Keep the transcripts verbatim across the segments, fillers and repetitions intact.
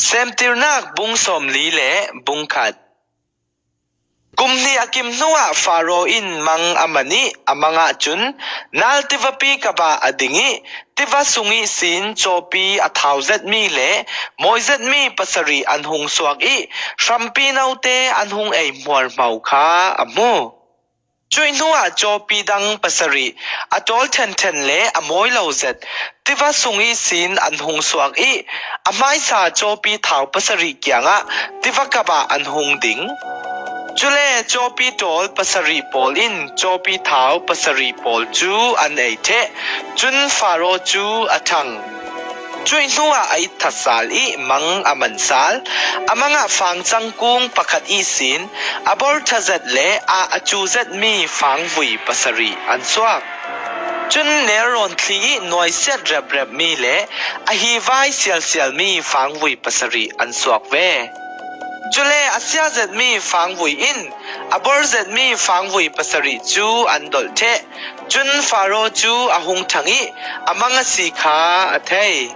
Semtirnak bung sawmli le bung khat. Kum hnih a kim hnuah Faro in mang a man ih a mang ahcun Nal tivapi kapah a ding ih tiva sung ihsin cawpi a thau zetmi le mawi zetmi pasarih an hung suak ih hrampi note an hung ei hmuarhmo kha a hmu. Cuih hnuah cawpi dang pasarih a ṭawl ṭhenṭhen le a mawi lo zet tiva sung ihsin an hung suak ih a hmaisa cawpi thau pasarih kiangah tiva kapah an hung ding. Cule cawpi ṭawl pasarih pawl in cawpi thau pasarih pawl cu an ei ṭheh, cun Faro cu a ṭhang. Cuih hnuah a itthat sal ih mang a man sal. A mangah fangcang kung pakhat ihsin a bor ṭha zet le ah a cu zetmi fangvui pasarih an suak. Cun nelrawn thli ih nuaisiat reprepmi le a hi vai sialsialmi fangvui pasarih an suak ve. Cule a sia zetmi fangvui in a bor zetmi fangvui pasarih cu an dolh ṭheh. Cun Faro cu a hung ṭhang ih a mang a si kha a thei.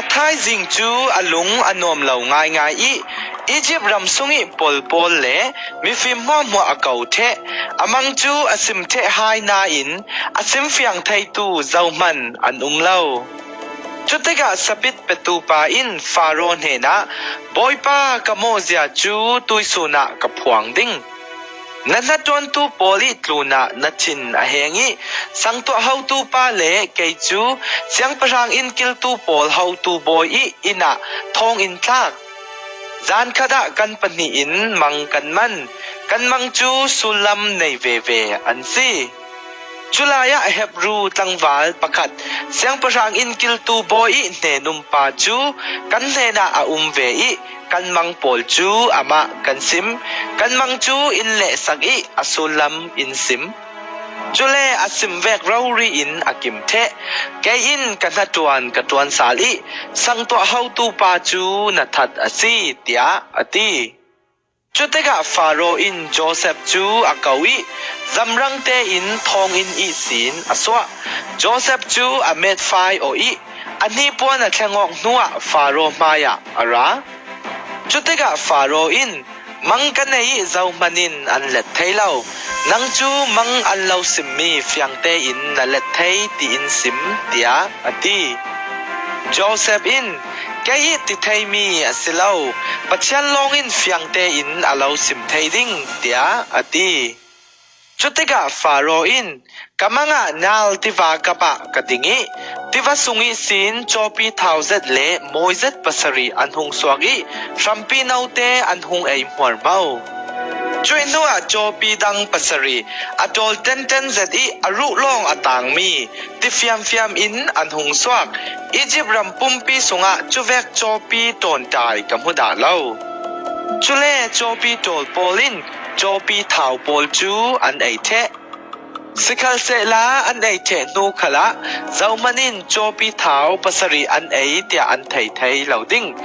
A thaizing cu a lung a nuam lo ngaingai ih Izipt ram sungih pawl pawl le mifim hmuahhmuah a ko ṭheh. A mang cu a sim ṭheh hai nain a simfiang theitu zohman an um lo. Cutikah sapit petu pa in Faro hnenah, Bawipa, ka mawhzia cu tuisun ah ka phuang ding. Na hnaṭuantu pawl ih tlunah na thin a heng ih sangtuah hotu pa le kei cu siangpahrang inn kiltu pawl hotu bawi ih inn ah thawng in tlak. Zan khat ah kan pahnih in mang kan man. Kan mang cu sullam nei veve an si. Culai ah Hebru tlangval pakhat siangpahrang inn kiltu bawi ih hnenum pa cu kan hnenah a um ve ih kan mang pawl cu amah kan sim. Kan mang cu in lehsak ih a sullam in sim. Cule a sim vek rori in a kim ṭheh. Kei in ka hnaṭuan ka ṭuan sal ih sangtuah hotu pa cu na that a si, tiah a ti. Cutikah Faro in Josef cu a ko ih zamrang tein thawnginn ihsin a suah. Josef cu a metfai awh ih a hnipuan a thleng awk hnuah Faro hmaiah a ra. Cutikah Faro in, Mang ka nei ih zohman in an let thei lo. Nang cu mang an lo simmi fiang tein na let thei, tiin sim, tiah a ti. Josef in, Kei ih ti theimi a si lo, Pathian lawng in fiang tein a lo sim thei ding, tiah a ti. Cutikah Faro in, Ka mangah Nal tiva kapah ka ding ih tiva sung ihsin cawpi thau zet le mawi zet pasarih an hung suak ih hrampi note an hung ei hmuarhmo. Cuih hnuah cawpi dang pasarih a ṭawl tenten zet ih a ruh lawng a tangmi ti fiamfiam in an hung suak. Izipt ram pumpi sungah cuvek cawpi ṭawnṭai ka hmu dah lo. Cule cawpi ṭawl pawl in cawpi thau pawl cu an ei ṭheh. Sikhalsehla an ei ṭheh hnu khalah zohman in cawpi thau pasarih an ei tiah an thei thei lo ding.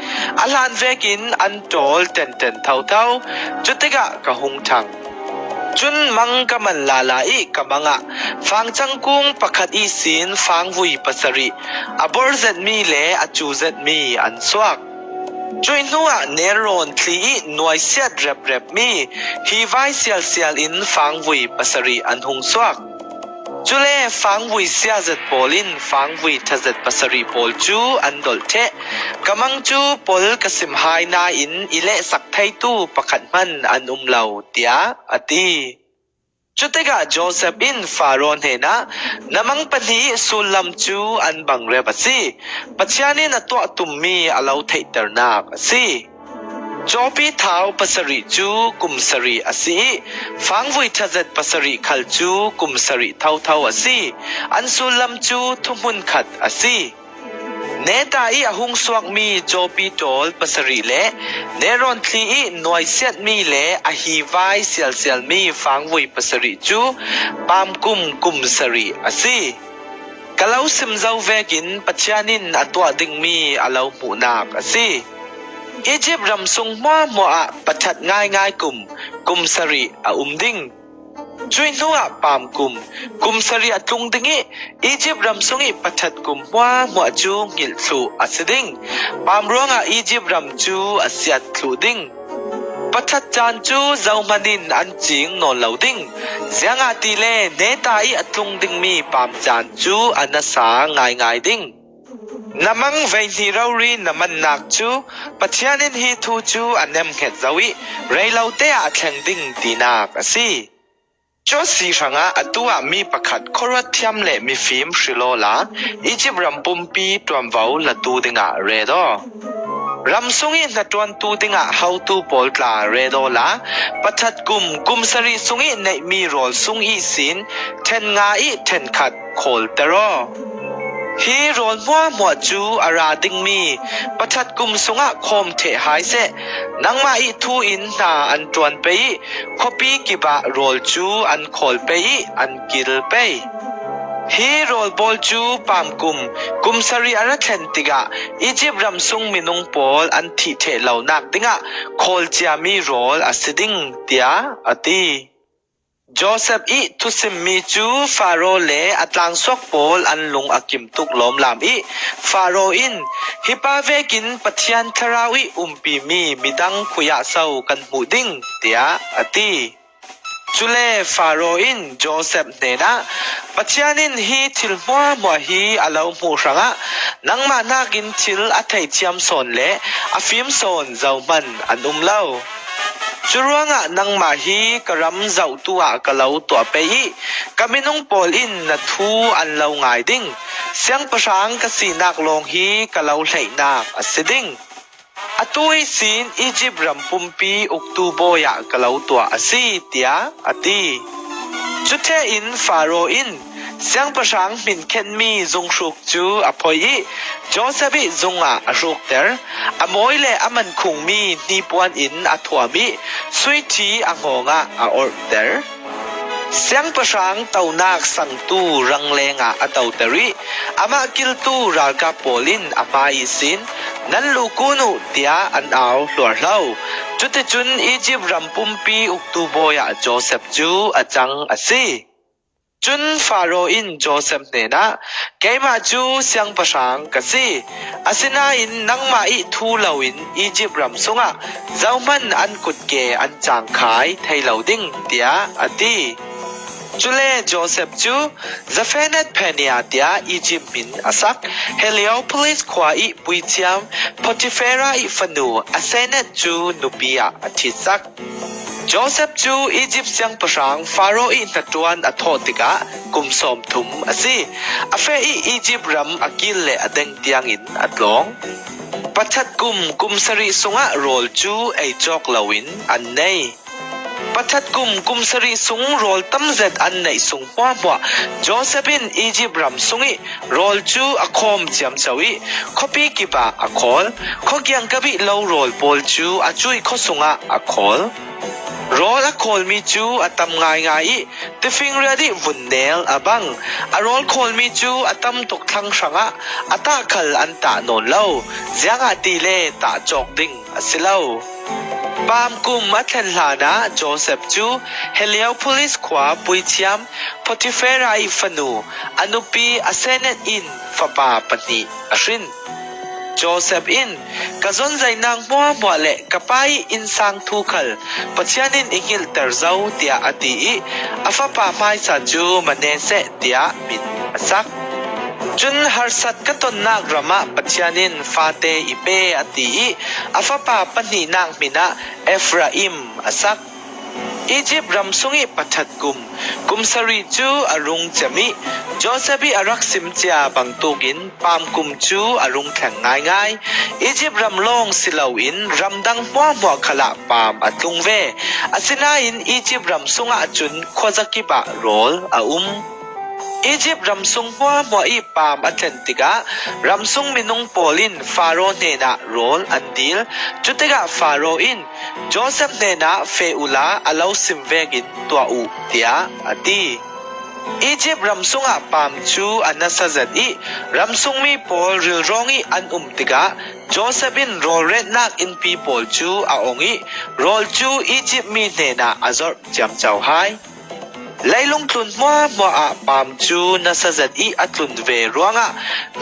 A hlan vekin an ṭawl ṭenṭen thotho. Cutikah ka hung ṭhang. Cun mang ka man lala ih ka mangah fangcang kung pakhat ihsin fangvui pasarih a bor zetmi le a cu zetmi an suak. Cuih hnuah nelrawn thli ih nuaisiat reprepmi hi vai sialsial in fangvui pasarih an hung suak. Cule fangvui siazet pawl in fangvui ṭhazet pasarih pawl cu an dolh ṭheh. Ka mang cu pol ka sim hai nain i lehsak theitu pakhat hman an um lo, tiah a ti. Cutikah Josef in Faro hnenah, Na mang pahnih ih sullam cu an bangrep a si. Pathian in a tuah tummi a lo theihternak a si. Cawpi thau pasarih cu kum sarih a si ih fangvui ṭhazet pasarih khal cu kum sarih thotho a si. An sullam cu thuhmun khat a si. Neta ih a hung suakmi cawpi ṭawl pasarih le nelrawn thli ih nuaisiatmi le a hi vai sialsialmi fangvui pasarih cu pamkum kum sarih a si. Ka lo sim zo vekin Pathian in a tuah dingmi a lo hmuhnak a si. Izipt ram sung hmuahhmuah ah paṭhat ngaingai kum kum sarih a um ding. Cuih hnuah paam kum, kum sarih a tlung ding ih Egypt ram sungih pakhat kum hmuahhmuah cu hngilh thluh a si ding. Paam ruangah Egypt ram cu a siat thluh ding. Pakhat caan cu zohman in an cing nawn lo ding, ziangahtile neta ih a tlung dingmi paam caan cu a nasa ngaingai ding. Na mang veihnih rori na mannak cu Pathian in hi thu cu a nemhnget zo ih rei lote ah a thleng ding tinak a si. Joshua hrangah atu ah mi pakhat khuaruat thiam le mifim hril awla Egypt ram pumpi ṭuanvo latu dingah ret aw. Ram sungih hnaṭuantu dingah hotu pawl tla ret awla pakhat kum, kum sarih sungih neihmi rawl sung ihsin ṭhen nga ih ṭhen khat khawlter aw. Hi rawl hmuahhmuah cu a ra dingmi pakhat kum sungah khawm ṭheh hai seh. Nangmah ih thu in hna an ṭuan pei ih khuapi kipah rawl cu an khawl pei ih an kil pei. Hi rawl pawl cu paam kum, kum sarih a ra thlen tikah Egypt ram sung minung pawl an thih ṭheh lonak dingah khawl ciami rawl a si ding, tiah a ti. Joseph ih thusimmi cu Faro le a tlangsuak pawl an lung a kim tuk lawmlam ih Faro in, "Hi pa vekin Pathian Thlarau ih umpimi midang khuiah so kan hmuh ding?" tiah a ti. Cule Faro in Joseph hnenah, "Pathian in hi thil hmuahhmuah hi a lo hmuh hrangah nangmah hnakin thil a theihthiam sawn le a fim sawn zohman an um lo. Curuangah nangmah hi ka ram zohtu ah ka lo tuah pei ih ka minung pawl in na thu an lo ngai ding. Siangpahrang ka sinak lawng hi ka lo hleihnak a si ding. Atu ihsin Egypt ram pumpi uktu bawi ah ka lo tuah a si," tiah a ti. Cutein Faro in siangpahrang hminkhenmi zunghruk cu a phoih ih Joseph ih zung ah a hrukter. A mawi le a mankhungmi hnipuan in a thuam ih suiṭhi a hngawng ah a orhter. Siangpahrang tonak sangtu rangleng ah a toter ih amah kiltu ralkap pawl in a hma ihsin, "Nan luh kun uh," tiah an au hluarhlo. Cuticun Egypt ram pumpi uktu bawi ah Joseph cu a cang a si. Cun Faro in Joseph hnenah, "Keimah cu siangpahrang ka si. Asinain nangmah ih thu loin Egypt ram sungah zohman an kutke an cangkhai thei lo ding," tiah a ti. Cule Joseph cu Zaphenath Phaneah tiah Egypt hmin a sak. Heliopolis khua ih puithiam Potifera ih fanu Asenath cu nupi ah a ṭhitsak. Joseph cu Egypt siangpahrang Faro ih hnaṭuan a thawh tikah kum sawmthum a si. A feh ih Egypt ram a kil le a deng tiangin a tlawng. Pakhat kum, kum sarih sungah rawl cu ei cawk loin an nei. Pakhat kum, kum sarih sung rawl tamzet an neih sung hmuahhmuah Joseph in Egypt ram sungih rawl cu a khawm ciamco ih khuapi kipah a khawl. Khua kiangkap ih lo rawl pawl cu a cuih khua sungah a khawl. Rawl a khawlmi cu a tam ngaingai ih tifingriat ih vunnel a bang. A rawl khawlmi cu a tam tuk thlang hrangah a tah khal an tah nawn lo, ziangahtile tah cawk ding a si lo. Paam kum a thlen hlanah Joseph cu Heliopolis khua puithiam Potifera ih fanu, a nupi Asenath in fapa pahnih a hrin. Joseph in, "Ka zonzainak hmuahhmuah le ka pa ih innsang thu khal Pathian in i hngilhter zo," tiah a ti ih a fapa hmaisa cu Manasseh tiah min a sak. Cun harsat ka tonnak ram ah Pathian in fate i pe a ti ih a fapa pahnihnak hmin ah Ephraim a sak. Egypt ram sungih pakhat kum, kum sarih cu a rung cem ih Joseph ih a rak sim cia bangtuk in paam kum cu a rung thleng ngaingai. Egypt ram lawng si loin ramdang hmuahhmuah khalah paam a tlung ve. Asinain Egypt ram sungah cun khuazakip ah rawl a um. Egypt ram sung hmuahhmuah ih paam a thlen tikah ram sung minung pawl in Faro hnenah rawl an dil. Cutikah Faro in, "Joseph hnenah feh uhla a lo sim vekin tuah uh," tiah a ti. Egypt ram sungah paam cu a nasa zet ih ram sungmi pawl rilrawng ih an um tikah Joseph in rawlretnak innpi pawl cu a ong ih rawl cu Egypt mi hnenah a zorh ciamco hai. Leilung tlun hmuahhmuah ah paam cu nasa zat i a tlun ve ruangah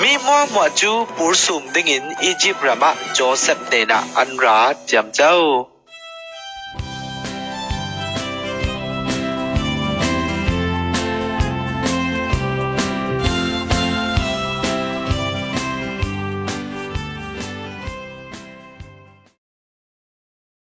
mi hmuahhmuah cu pur sum dingin Izipt ram ah Josef hnenah an ra ciamco.